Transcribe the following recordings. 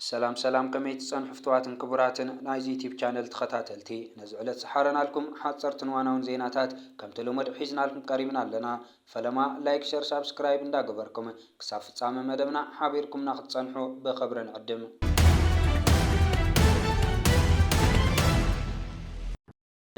ሰላም ሰላም፣ ከመይ ትጸንሑ ፍትዋትን ክቡራትን ናይዚ ዩቲዩብ ቻነል ተኸታተልቲ? ነዚ ዕለት ዝሓረናልኩም ሓጸርትን ዋናውን ዜናታት ከምቲ ልሙድ ሒዝናልኩም ቀሪብና ኣለና። ፈለማ ላይክ፣ ሸር፣ ሳብስክራይብ እንዳገበርኩም ክሳብ ፍጻመ መደብና ሓቢርኩምና ክትጸንሑ ብኽብሪ ንዕድም።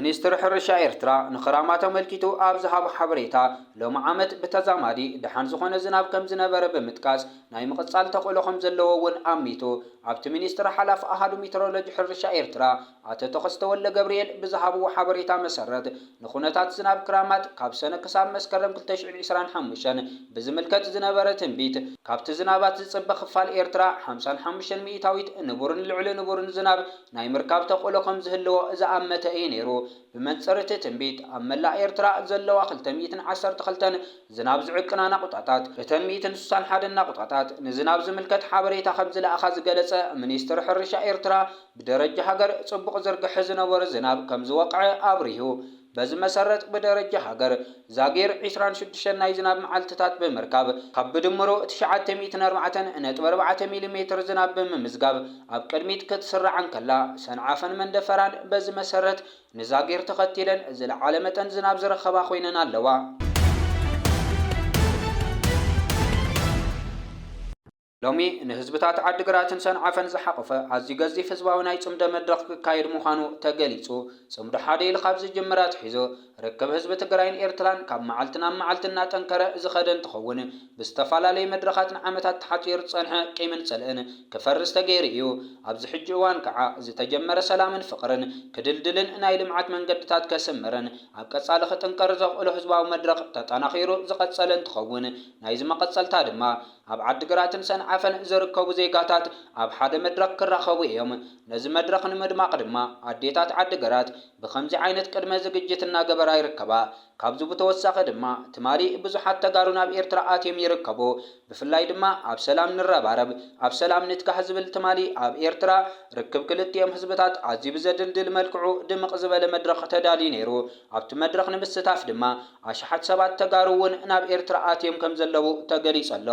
ሚኒስትሪ ሕርሻ ኤርትራ ንኽራማት ኣመልኪቱ ኣብ ዝሃቦ ሓበሬታ፣ ሎሚ ዓመት ብተዛማዲ ደሓን ዝኾነ ዝናብ ከም ዝነበረ ብምጥቃስ፣ ናይ ምቕጻል ተኽእሎ ከም ዘለዎ እውን ኣሚቱ። ኣብቲ ሚኒስትሪ ሓላፊ ኣሃዱ ሜትሮሎጂ ሕርሻ ኤርትራ ኣቶ ተኸስተ ወልደ ገብርኤል ብዝሃብዎ ሓበሬታ መሰረት፣ ንኹነታት ዝናብ ክራማት ካብ ሰነ ክሳብ መስከረም ክልተ ሽሕን ዕስራን ሓሙሽተን ብዝምልከት ዝነበረ ትንቢት፣ ካብቲ ዝናባት ዝጽበ ክፋል ኤርትራ ሓምሳን ሓሙሽተን ሚእታዊት ንቡርን ልዕሊ ንቡርን ዝናብ ናይ ምርካብ ተኽእሎ ከም ዝህልዎ ዝኣመተ እዩ ነይሩ። ብመንጽር እቲ ትንቢት፣ ኣብ መላእ ኤርትራ ዘለዋ ክልተ ሚእትን ዓሰርተ ክልተን ዝናብ ዝዕቅና ናቑጣታት፣ እተን ሚእትን ስሳን ሓደን ናቑጣታት ንዝናብ ዝምልከት ሓበሬታ ከም ዝለኣኻ ዝገለጸ ሚኒስትሪ ሕርሻ ኤርትራ፣ ብደረጃ ሃገር ጽቡቕ ዝርግሐ ዝነበረ ዝናብ ከም ዝወቕዐ ኣብሪሁ። በዚ መሰረት፣ ብደረጃ ሃገር ዛጊር ዕስራን ሽዱሽተን ናይ ዝናብ መዓልትታት ብምርካብ፣ ካብ ብድምሩ ትሽዓተ ሚእትን ኣርባዕተን ነጥቢ ኣርባዕተ ሚሊ ሜትር ዝናብ ብምምዝጋብ፣ ኣብ ቅድሚት ክትስራዕ እንከላ፣ ሰንዓፈን መንደፈራን በዚ መሰረት ንዛጊር ተኸቲለን ዝለዓለ መጠን ዝናብ ዝረኸባ ኮይነን ኣለዋ። ሎሚ ንህዝብታት ዓድግራትን ሰንዓፈን ዝሓቖፈ ኣዝዩ ገዚፍ ህዝባዊ ናይ ጽምዶ መድረኽ ክካየድ ምዃኑ ተገሊጹ። ጽምዶ ሓደ ኢሉ ካብ ዝጅምር ኣትሒዙ፣ ርክብ ህዝቢ ትግራይን ኤርትራን ካብ መዓልቲ ናብ መዓልቲ እናጠንከረ ዝኸደ እንትኸውን፣ ብዝተፈላለየ መድረኻት ንዓመታት ተሓጺሩ ዝጸንሐ ቂምን ጽልእን ክፈርስ ተገይሩ እዩ። ኣብዚ ሕጂ እዋን ከዓ ዝተጀመረ ሰላምን ፍቕርን ክድልድልን ናይ ልምዓት መንገድታት ከስምርን ኣብ ቀጻሊ ክጥንከር ዘኽእሎ ህዝባዊ መድረኽ ተጠናኺሩ ዝቐጸለ እንትኸውን፣ ናይዚ መቐጸልታ ድማ ኣብ ዓድግራትን ሰንዓፈን ዝርከቡ ዜጋታት ኣብ ሓደ መድረኽ ክራኸቡ እዮም። ነዚ መድረኽ ንምድማቕ ድማ ኣዴታት ዓድግራት ብኸምዚ ዓይነት ቅድመ ዝግጅት እናገበራ ይርከባ። ካብዚ ብተወሳኺ ድማ፣ ትማሊ ብዙሓት ተጋሩ ናብ ኤርትራ ኣትዮም ይርከቡ። ብፍላይ ድማ፣ ኣብ ሰላም ንረባረብ፣ ኣብ ሰላም ንትጋህ ዝብል ትማሊ ኣብ ኤርትራ ርክብ ክልቲኦም ህዝብታት ኣዝዩ ብዘድልድል መልክዑ ድምቕ ዝበለ መድረኽ ተዳልዩ ነይሩ። ኣብቲ መድረኽ ንምስታፍ ድማ፣ ኣሽሓት ሰባት ተጋሩ እውን ናብ ኤርትራ ኣትዮም ከም ዘለዉ ተገሊጹ ኣሎ።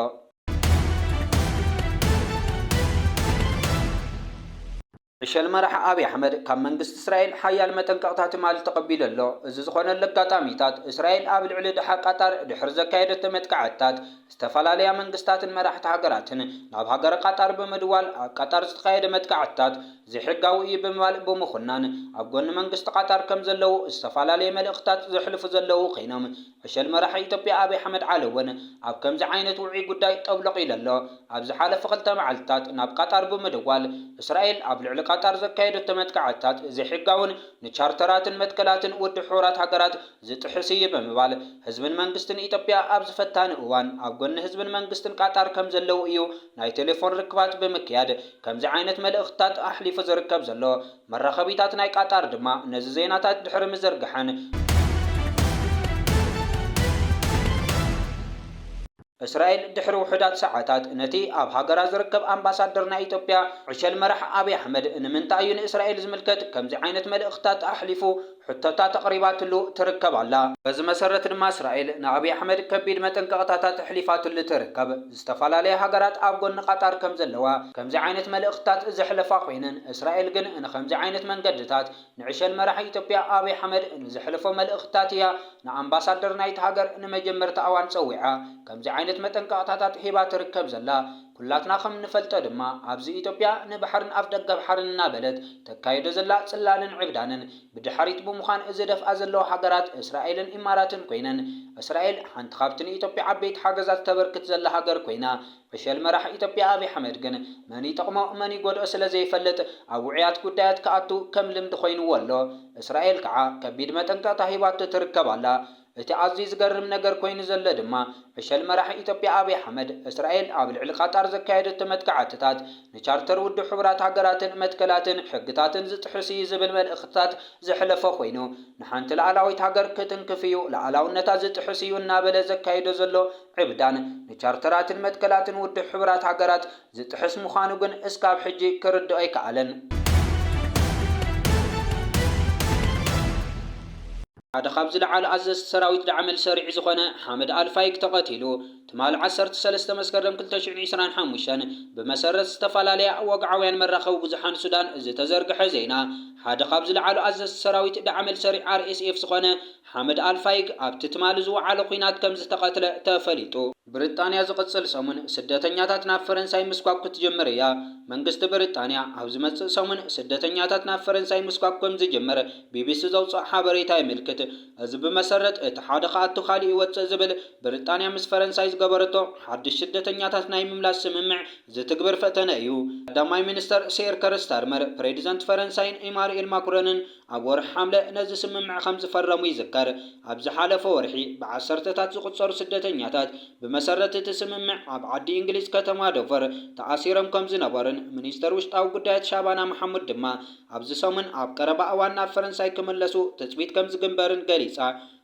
ዕሸል መራሒ ኣብይ ኣሕመድ ካብ መንግስቲ እስራኤል ሓያል መጠንቀቕታ ትማሊ ተቐቢሉ ኣሎ። እዚ ዝኾነሉ ኣጋጣሚታት፣ እስራኤል ኣብ ልዕሊ ደሓ ቃጣር ድሕሪ ዘካየደቶ መጥቃዕትታት፣ ዝተፈላለያ መንግስታትን መራሕቲ ሃገራትን ናብ ሃገረ ቃጣር ብምድዋል፣ ኣብ ቃጣር ዝተኻየደ መጥቃዕትታት ዘይሕጋዊ እዩ ብምባል ብምኹናን፣ ኣብ ጎኒ መንግስቲ ቃጣር ከም ዘለዉ ዝተፈላለየ መልእኽትታት ዘሕልፉ ዘለዉ ኮይኖም፣ ዕሸል መራሒ ኢትዮጵያ ኣብይ ኣሕመድ ዓሊ እውን ኣብ ከምዚ ዓይነት ውዑይ ጉዳይ ጠብሎቕ ኢሉ ኣሎ። ኣብ ዝሓለፈ ክልተ መዓልትታት ናብ ቃጣር ብምድዋል፣ እስራኤል ኣብ ልዕሊ ቃጣር ዘካየደቶ መጥቃዕትታት ዘይሕጋውን ንቻርተራትን መትከላትን ውድብ ሕቡራት ሃገራት ዝጥሕስ እዩ ብምባል፣ ህዝብን መንግስትን ኢትዮጵያ ኣብዚ ፈታኒ እዋን ኣብ ጎኒ ህዝብን መንግስትን ቃጣር ከም ዘለዉ እዩ ናይ ቴሌፎን ርክባት ብምክያድ ከምዚ ዓይነት መልእኽትታት ኣሕሊፉ ዝርከብ ዘሎ። መራኸቢታት ናይ ቃጣር ድማ ነዚ ዜናታት ድሕሪ ምዝርግሐን፣ እስራኤል ድሕሪ ውሑዳት ሰዓታት ነቲ ኣብ ሃገራ ዝርከብ ኣምባሳደር ናይ ኢትዮጵያ ዕሸል መራሕ ኣብይ ኣሕመድ ንምንታይ እዩ ንእስራኤል ዝምልከት ከምዚ ዓይነት መልእኽትታት ኣሕሊፉ ሕቶታት ኣቕሪባትሉ ትርከብ ኣላ። በዚ መሰረት ድማ እስራኤል ንኣብይ ኣሕመድ ከቢድ መጠንቀቕታታት ኣሕሊፋትሉ ትርከብ። ዝተፈላለያ ሃገራት ኣብ ጎኒ ቃጣር ከም ዘለዋ ከምዚ ዓይነት መልእኽትታት ዘሕለፋ ኮይነን፣ እስራኤል ግን ንከምዚ ዓይነት መንገድታት ንዕሸል መራሒ ኢትዮጵያ ኣብይ ኣሕመድ ንዘሕለፎ መልእኽትታት እያ ንኣምባሳደር ናይቲ ሃገር ንመጀመርታ እዋን ጸዊዓ ከምዚ ዓይነት መጠንቀቕታታት ሂባ ትርከብ ዘላ። ኩላትና ከም ንፈልጦ ድማ፣ ኣብዚ ኢትዮጵያ ንባሕርን ኣፍደገ ባሕርን እናበለት ተካይዶ ዘላ ጽላልን ዕብዳንን ብድሕሪት ብምዃን ዝደፍኣ ዘለዋ ሃገራት እስራኤልን ኢማራትን ኮይነን፣ እስራኤል ሓንቲ ካብቲ ንኢትዮጵያ ዓበይቲ ሓገዛት ተበርክት ዘላ ሃገር ኮይና፣ ዕሸል መራሕ ኢትዮጵያ ኣብይ ኣሕመድ ግን መን ይጠቕሞ መን ይጎድኦ ስለ ዘይፈልጥ፣ ኣብ ውዑያት ጉዳያት ክኣቱ ከም ልምዲ ኮይንዎ ኣሎ። እስራኤል ከዓ ከቢድ መጠንቀቕታ ሂባቶ ትርከብ ኣላ። እቲ ኣዝዩ ዝገርም ነገር ኮይኑ ዘሎ ድማ፣ ዕሸል መራሕ ኢትዮጵያ ኣብይ ኣሕመድ፣ እስራኤል ኣብ ልዕሊ ቃጣር ዘካየደቶ መጥቃዕትታት፣ ንቻርተር ውድብ ሕቡራት ሃገራትን መትከላትን ሕግታትን ዝጥሕስ እዩ ዝብል መልእኽትታት ዘሕለፈ ኮይኑ፣ ንሓንቲ ሉዓላዊት ሃገር ክትንክፍ እዩ፣ ሉዓላውነታ ዝጥሕስ እዩ እናበለ ዘካይዶ ዘሎ ዕብዳን፣ ንቻርተራትን መትከላትን ውድብ ሕቡራት ሃገራት ዝጥሕስ ምዃኑ ግን እስካብ ሕጂ ክርድኦ ኣይከኣለን። ሓደ ካብ ዝለዓሉ ኣዘዝቲ ሰራዊት ዳዕመል ሰሪዕ ዝኾነ ሓመድ ኣልፋይግ ተቐቲሉ። ትማል ዓሰርተ ሰለስተ መስከረም ክልተ ሽሕን ዕስራን ሓሙሽተን ብመሰረት ዝተፈላለያ ወግዓውያን መራኸቢ ብዙሓን ሱዳን ዝተዘርግሐ ዜና፣ ሓደ ካብ ዝለዓሉ ኣዘዝቲ ሰራዊት ዳዕመ ኣልሰሪዕ ኣር ኤስ ኤፍ ዝኾነ ሓመድ ኣልፋይግ ኣብቲ ትማሊ ዝወዓለ ኲናት ከም ዝተቐትለ ተፈሊጡ። ብሪጣንያ ዝቕጽል ሰሙን ስደተኛታት ናብ ፈረንሳይ ምስጓግ ክትጅምር እያ። መንግስቲ ብሪጣንያ ኣብ ዝመጽእ ሰሙን ስደተኛታት ናብ ፈረንሳይ ምስጓግ ከም ዝጅምር ቢቢሲ ዘውጽኦ ሓበሬታ የመልክት። እዚ ብመሰረት እቲ ሓደ ክኣቱ ካልእ ይወጽእ ዝብል ብሪጣንያ ምስ ፈረንሳይ ዝገበረቶ ሓድሽ ስደተኛታት ናይ ምምላስ ስምምዕ ዝትግብር ፈተነ እዩ። ቀዳማይ ሚኒስተር ሴር ከር ስታርመር፣ ፕሬዚደንት ፈረንሳይን ኢማኑኤል ማክሮንን ኣብ ወርሒ ሓምለ ነዚ ስምምዕ ከም ዝፈረሙ ይዝከር። ኣብ ዝሓለፈ ወርሒ ብዓሰርተታት ዝቑጸሩ ስደተኛታት ብመሰረት እቲ ስምምዕ ኣብ ዓዲ እንግሊዝ ከተማ ዶቨር ተኣሲሮም ከም ዝነበሩን ሚኒስተር ውሽጣዊ ጉዳያት ሻባና መሓሙድ ድማ ኣብዚ ሰሙን ኣብ ቀረባ እዋን ናብ ፈረንሳይ ክምለሱ ትጽቢት ከም ዝግበርን ገሊጻ።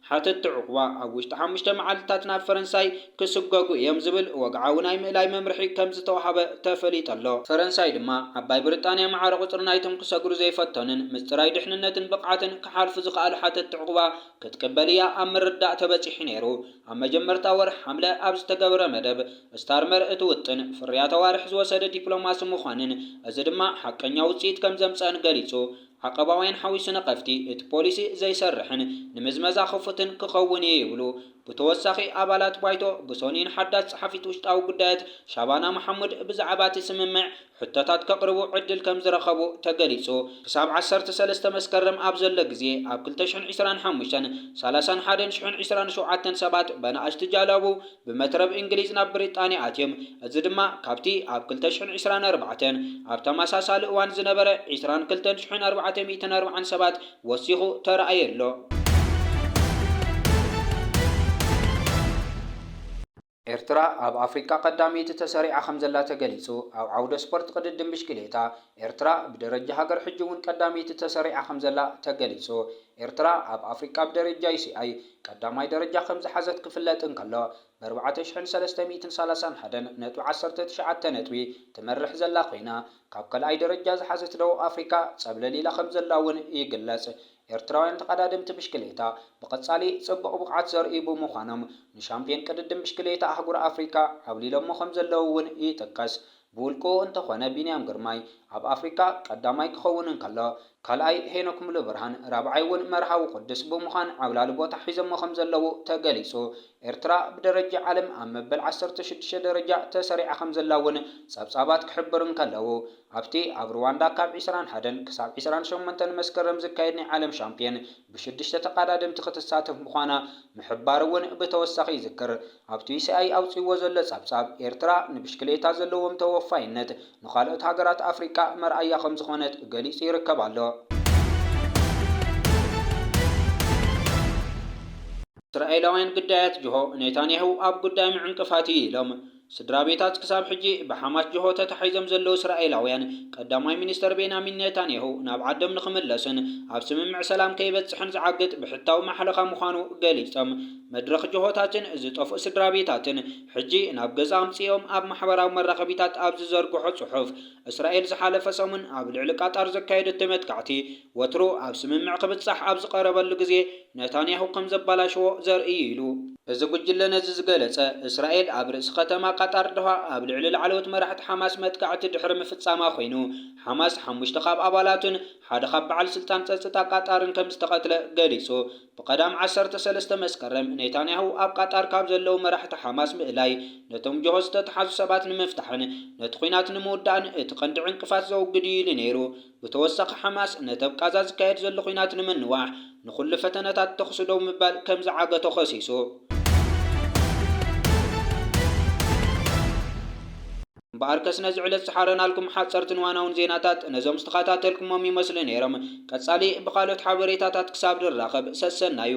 ሓተትቲ ዕቑባ ኣብ ውሽጢ ሓሙሽተ መዓልትታት ናብ ፈረንሳይ ክስጎጉ እዮም ዝብል ወግዓዊ ናይ ምእላይ መምርሒ ከም ዝተዋህበ ተፈሊጡ ኣሎ። ፈረንሳይ ድማ ዓባይ ብሪጣንያ ማዕረ ቁጽሪ ናይቶም ክሰግሩ ዘይፈተኑን ምስጢራዊ ድሕንነትን ብቕዓትን ክሓልፉ ዝኸኣሉ ሓተትቲ ዕቑባ ክትቅበል እያ ኣብ ምርዳእ ተበጺሑ ነይሩ። ኣብ መጀመርታ ወርሒ ሓምለ ኣብ ዝተገበረ መደብ፣ ስታርመር እቲ ውጥን ፍርያት ኣዋርሕ ዝወሰደ ዲፕሎማሲ ምዃንን እዚ ድማ ሓቀኛ ውጽኢት ከም ዘምጸአን ገሊጹ። ዓቐባውያን ሓዊሱ ነቐፍቲ፣ እቲ ፖሊሲ ዘይሰርሕን ንምዝመዛ ክፉትን ክኸውን እዩ ይብሉ። ብተወሳኺ ኣባላት ባይቶ ብሶኒን ሓዳስ ጸሓፊት ውሽጣዊ ጉዳያት ሻባና መሓሙድ ብዛዕባ እቲ ስምምዕ ሕቶታት ከቕርቡ ዕድል ከም ዝረኸቡ ተገሊጹ። ክሳብ ዓሰርተ ሰለስተ መስከረም ኣብ ዘሎ ግዜ፣ ኣብ ክልተ ሽሕን ዕስራን ሓሙሽተን ሰላሳን ሓደን ሽሕን ዕስራን ሸውዓተን ሰባት በናእሽቱ ጃላቡ ብመትረብ እንግሊዝ ናብ ብሪጣንያ ኣትዮም። እዚ ድማ ካብቲ ኣብ ክልተ ሽሕን ዕስራን ኣርባዕተን ኣብ ተመሳሳሊ እዋን ዝነበረ ዕስራን ክልተን ሽሕን ኣርባዕተ ሚእትን ኣርባዓን ሰባት ወሲኹ ተራእየ ኣሎ። ኤርትራ ኣብ ኣፍሪቃ ቀዳመይቲ ተሰሪዓ ከም ዘላ ተገሊጹ። ኣብ ዓውደ ስፖርት ቅድድም ብሽክሌታ፣ ኤርትራ ብደረጃ ሃገር ሕጂ እውን ቀዳመይቲ ተሰሪዓ ከም ዘላ ተገሊጹ። ኤርትራ ኣብ ኣፍሪቃ ብደረጃ ዩ ሲ ኣይ ቀዳማይ ደረጃ ከም ዝሓዘት ክፍለጥ እንከሎ፣ ብ ኣርባዕተ ሽሕን ሰለስተ ሚእትን ሰላሳን ሓደን ነጥቢ ዓሰርተ ትሽዓተ ነጥቢ ትመርሕ ዘላ ኮይና፣ ካብ ካልኣይ ደረጃ ዝሓዘት ደቡብ ኣፍሪካ ጸብለል ኢላ ከም ዘላ እውን ይግለጽ። ኤርትራውያን ተቐዳደምቲ ብሽክሌታ ብቐጻሊ ጽቡቕ ብቕዓት ዘርእዩ ብምዃኖም፣ ንሻምፒዮን ቅድድም ብሽክሌታ ኣህጉር ኣፍሪካ ዓብሊሎሞ ከም ዘለዉ እውን ይጥቀስ። ብውልቅኡ እንተኾነ፣ ቢንያም ግርማይ ኣብ ኣፍሪካ ቀዳማይ ክኸውን እንከሎ፣ ካልኣይ ሄኖክ ሙሉብርሃን፣ ራብዓይ እውን መርሃዊ ቅዱስ ብምዃን ዓብላሊ ቦታ ሒዞሞ ከም ዘለዉ ተገሊጹ። ኤርትራ ብደረጃ ዓለም ኣብ መበል ዓሰርተ ሽዱሽተ ደረጃ ተሰሪዓ ከም ዘላ እውን ጸብጻባት ክሕብሩ እንከለዉ፣ ኣብቲ ኣብ ሩዋንዳ ካብ ዕስራን ሓደን ክሳብ ዕስራን ሸሞንተን መስከረም ዝካየድ ናይ ዓለም ሻምፒዮን ብሽዱሽተ ተቐዳደምቲ ክትሳተፍ ምዃና ምሕባር እውን ብተወሳኺ ይዝክር። ኣብቲ ዩ ሲ ኣይ ኣውጺእዎ ዘሎ ጸብጻብ፣ ኤርትራ ንብሽክሌታ ዘለዎም ተወፋይነት ንኻልኦት ሃገራት ኣፍሪቃ መርኣያ ከም ዝኾነት ገሊጹ ይርከብ ኣሎ። እስራኤላውያን ግዳያት ጅሆ፣ ኔታንያሁ ኣብ ጉዳዮም ዕንቅፋት እዩ ኢሎም። ስድራ ቤታት ክሳብ ሕጂ ብሓማስ ጅሆ ተታሒዞም ዘለዉ እስራኤላውያን፣ ቀዳማይ ሚኒስተር ቤንያሚን ኔታንያሁ ናብ ዓዶም ንኽምለሱን ኣብ ስምምዕ ሰላም ከይበጽሕን ዝዓግት ብሕታዊ ማሕለኻ ምዃኑ ገሊጾም። መድረኽ ጅሆታትን ዝጠፍኡ ስድራ ቤታትን ሕጂ ናብ ገዛ ኣምጺኦም ኣብ ማሕበራዊ መራኸቢታት ኣብ ዝዘርግሖ ጽሑፍ፣ እስራኤል ዝሓለፈ ሰሙን ኣብ ልዕሊ ቃጣር ዘካየደቶ መጥቃዕቲ፣ ወትሩ ኣብ ስምምዕ ክብጻሕ ኣብ ዝቐረበሉ ግዜ፣ ነታንያሁ ከም ዘባላሸዎ ዘርኢ እዩ ኢሉ። እዚ ጉጅለ ነዚ ዝገለጸ፣ እስራኤል ኣብ ርእሲ ከተማ ቃጣር ዶሃ ኣብ ልዕሊ ላዕለዎት መራሕቲ ሓማስ መጥቃዕቲ ድሕሪ ምፍጻማ ኮይኑ፣ ሓማስ ሓሙሽተ ካብ ኣባላቱን ሓደ ካብ በዓል ስልጣን ጸጥታ ቃጣርን ከም ዝተቐትለ ገሊጹ። ብቐዳም ዓሰርተ ሰለስተ መስከረም፣ ኔታንያሁ ኣብ ቃጣር ካብ ዘለዉ መራሕቲ ሓማስ ምእላይ፣ ነቶም ጅሆ ዝተተሓዙ ሰባት ንምፍታሕን ነቲ ኲናት ንምውዳእን እቲ ቀንዲ ዕንቅፋት ዘውግድ እዩ ኢሉ ነይሩ። ብተወሳኺ፣ ሓማስ ነቲ ኣብ ቃዛ ዝካየድ ዘሎ ኲናት ንምንዋሕ ንኹሉ ፈተነታት ተኹሲ ደው ምባል ከም ዝዓገቶ ከሲሱ። እምበኣርከስ፣ ነዚ ዕለት ዝሓረናልኩም ሓጸርትን ዋናውን ዜናታት ነዞም ዝተኸታተልኩሞም ይመስሉ ነይሮም። ቀጻሊ ብኻልኦት ሓበሬታታት ክሳብ ንራኸብ፣ ሰሰናዩ።